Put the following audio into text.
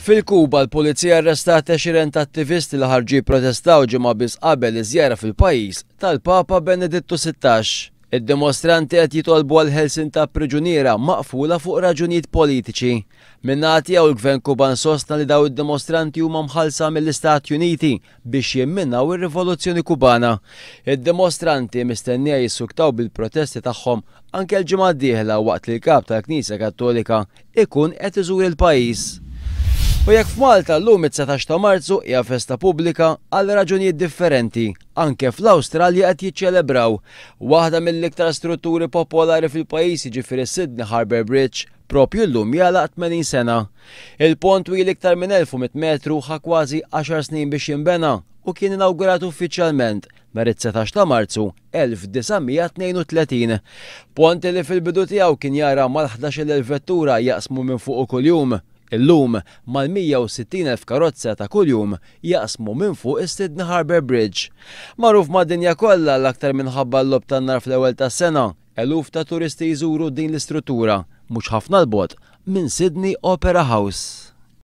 Fil-Kuba l-Pulizija arrestat għexieren ta' attivisti li ħarġu jipprotestaw ġimgħa biss qabel iż-żjara fil-pajjiż tal-Papa Benedittu 16. Id-dimostranti qed jitolbu għall-ħelsien ta' priġuniera maqfula fuq raġunijiet politiċi. Min-naħa tiegħu l-Gvern Kuban sostna li dawn id-dimostranti huma mħallsa mill-Istati Uniti biex jimminaw ir-rivoluzzjoni Kubana. Id-dimostranti mistennija jissuktaw bil-protesti tagħhom anke l-ġimgħa d-dieħla waqt li l-Kap tal-Knisja Kattolika ikun qed iżur il-pajjiż. U jekk f'Malta llum it-19 ta' Marzu hija festa pubblika għal raġunijiet differenti, anke fl-Awstralja qed jiċċelebraw. Waħda mill-iktar strutturi popolari fil-pajjiż jiġifieri Sydney Harbour Bridge propju llum jagħlaq 80 sena. Il-pont twil iktar minn 1100 metru ħa kważi għaxar snin biex jinbena u kien inawgurat uffiċjalment nhar it-19 ta' Marzu 1932. Pont li fil-bidu tiegħu kien jara mal-11,000 vettura jaqsmu minn fuqu kuljum, illum mal-160,000 karozza ta' kuljum jaqsmu minn fuq is-Sydney Harbour Bridge. Magħruf mad-dinja kollha l-aktar minħabba l-logħob tan-nar fl-ewwel tas-sena, eluf ta' turisti jżuru din l-istruttura mhux ħafna 'l bogħod minn Sydney Opera House.